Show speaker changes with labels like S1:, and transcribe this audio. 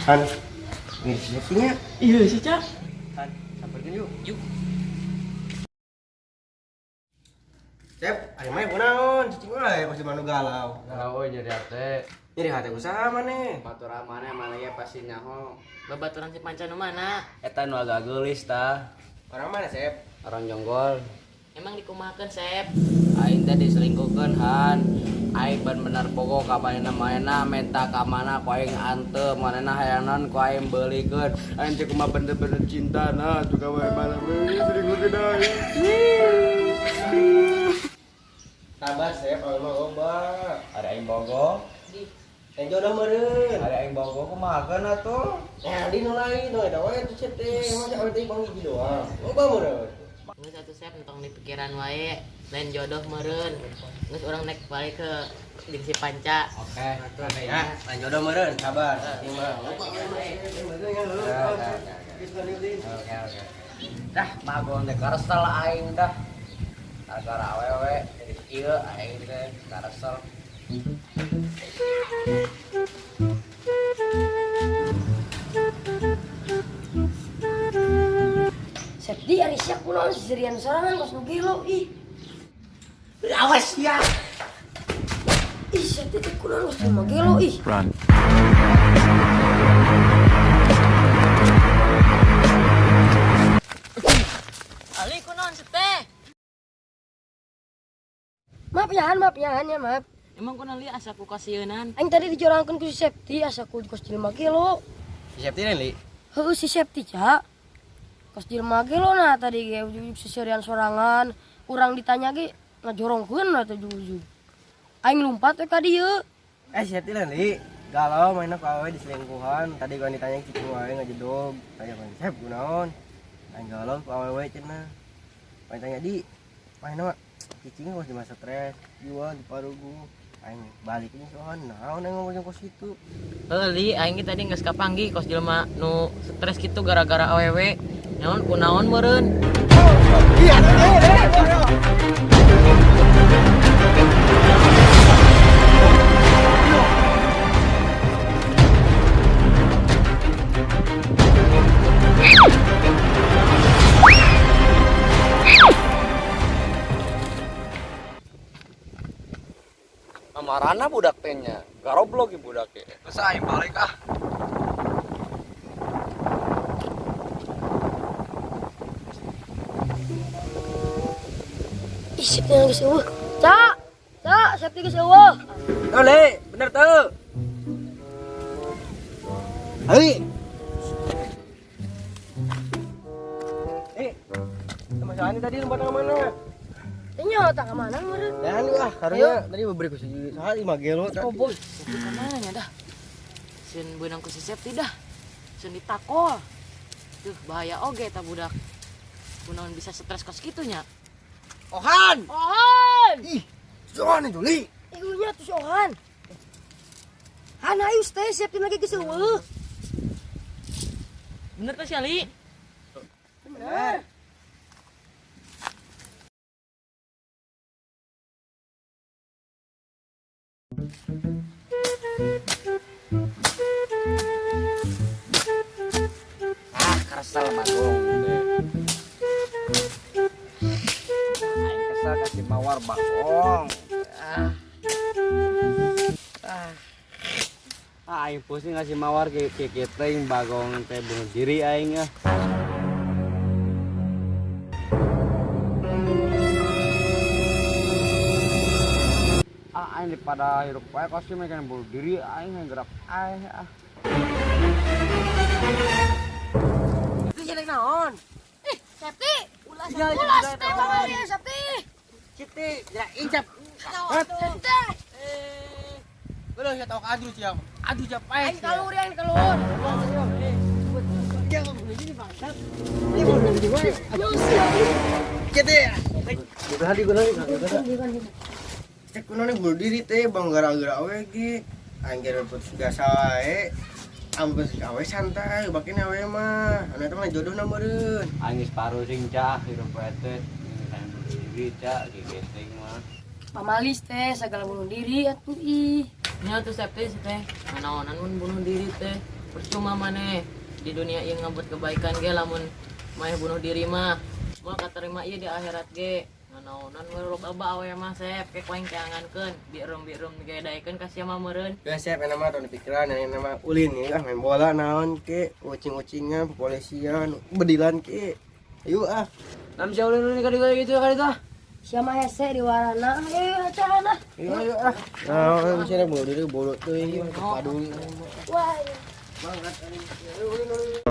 S1: Han, mirip Septinya.
S2: Iya sih, Cak.
S1: Han, samperkeun yuk.
S2: Yuk.
S1: Sep, ayo mah kunaon, cicing wae pasti manu galau.
S3: Galau euy nyeri hate.
S1: Nyeri hate usaha maneh.
S3: Batur maneh mana ge pasti nyaho.
S2: Babaturan si Panca nu mana?
S3: Eta nu agak geulis tah.
S1: Orang mana, Sep?
S3: Orang jonggol.
S2: Emang dikumahakeun, Sep?
S3: Aing teh diselingkuhkeun Han. Aing bener-bener bogo ka manehna manehna menta ka mana ku aing antep manehna hayang naon ku aing beulikeun. Aing teh kumaha bener-bener cinta nah tuh ka mana selingkuhkeun aing.
S1: Sabar, Sep, awewe mah loba.
S3: Ada aing bogo,
S1: Yang jodoh meureun.
S3: ada aing bogo kumahakeun atuh.
S1: Ya, di nu lain nu eta wae tuh Sep teh. Emang si awewe teh bang hiji doang. Loba meureun.
S2: Geus atuh Sep entong di pikiran wae, lain jodoh meureun. Geus urang naik balik ke jeung si Panca.
S3: Oke,
S1: Ya, lain jodoh meureun, sabar. Cicing mah loba meureun ya heuh.
S3: Oke, oke. Dah, bagong teh karesel aing dah. Gara-gara awewe jadi kieu aing teh karesel.
S4: Septi ari sia kunaon seserian sorangan kos nu gelo ih.
S1: Awas ya.
S4: Ih Septi teh kunaon kos nu gelo ih.
S5: Run.
S2: Ali kunaon sih teh?
S4: Maaf ya Han, maaf ya Han ya maaf.
S2: Emang kunaon li asa ku kasieunan?
S4: Aing tadi dijorangkeun ku si Septi asa ku kos jelema gelo.
S1: Si Septi lain, Li.
S4: Heueuh si Septi ca. Kos jelema gelo nah tadi ge ujug-ujug seserian sorangan, urang ditanya ge ngajorongkeun atuh ujug-ujug. Aing lumpat we ka dieu.
S1: Eh, si Septi lain, Li. Galau mainnya ku awewe diselingkuhan. Tadi gua ditanya cicing wae ngajedog. Tanya kan, Sep kunaon? Aing galau ku awewe cenah. Aing tanya di, mainnya mah cicing kos di masa stres, jiwa di parugu. Aing balik ini soalnya naon aing ngomong kos itu.
S2: Heuh li, aing ge tadi geus kapanggih kos jelema nu stres kitu gara-gara awewe. Naon kunaon meureun?
S3: Amarana budak teh nya. Garoblok ieu budak teh. Geus aing balik ah.
S4: Ih Septi geus eueuh. Ca, ca Septi geus eueuh.
S1: Oh, Le, bener tuh. Hei. Eh, sama si Ani tadi lompat ke mana?
S4: Teh nyawa tak ka mana meureun?
S1: Dan ah, karunya tadi beri ku si saha lima gelo tadi.
S4: Oh boy.
S2: Septi ka mana nya dah? Sieun beunang ku si Septi dah. Sieun ditakol. Tuh bahaya oge eta budak. Kunaon bisa stres kos kitu nya?
S1: Ohan.
S2: Ohan!
S1: Ih, soan itu, Li.
S4: Iunya tuh si Ohan. Han ayo teh Septi lagi geus eueuh.
S2: Bener teh si Ali?
S4: Bener.
S3: Ah, karesel bagong teh. Aing kesel kasih mawar bagong. Ah. Ah. Ah, aing pusing ngasih mawar ke ke teh bagong teh bunuh diri aing ah. Ah, aing daripada hirup wae kos mah kan bunuh diri aing yang gerak aing ah.
S1: Itu jadi naon?
S4: Ih, Septi, ulas ulas teh pamali Septi.
S1: Citi, tidak incap.
S4: Septi.
S1: Belum saya tahu adu siap. Adu siap
S4: Aing kalur aing kalur.
S1: Dia bunuh diri bangsat. Ini bunuh diri wae.
S4: Ayo siap.
S1: Citi. Udah di guna Cek kuno nih bunuh diri teh bang gara-gara awe ge. Aing ge putus biasa wae. Ampun awe santai, bakin awe mah. Anu eta mah jodohna meureun.
S3: Aing geus parusing cah hirup wae teh. Aing bunuh diri cah gegeteng mah.
S4: Pamalis teh segala bunuh diri atuh ih.
S2: Nya tuh Septi sih teh. Nanaonan mun bunuh diri teh. Percuma maneh di dunia ieu ngabuat kebaikan ge lamun maneh bunuh diri mah. Moal katerima ieu di akhirat ge. Nanaonan we loba awe mah, Sep, ke ku aing teangankeun, bieureum-bieureum ge daekeun ka sia mah meureun.
S1: Ya siap, yang nama tong dipikiran, yang nama ulin ya, main bola naon ke, ucing-ucingan, kepolisian, bedilan ke. Ayo ah.
S3: Nam sia ulin ulin ka ditu gitu ka ditu.
S4: Sia mah hese di warana. Ayo acarana.
S1: Ayo ayo ah. Nah, misalnya bunuh diri bodoh tuh ini, paduli.
S4: Wah.
S1: Banget. Ayo ulin ulin.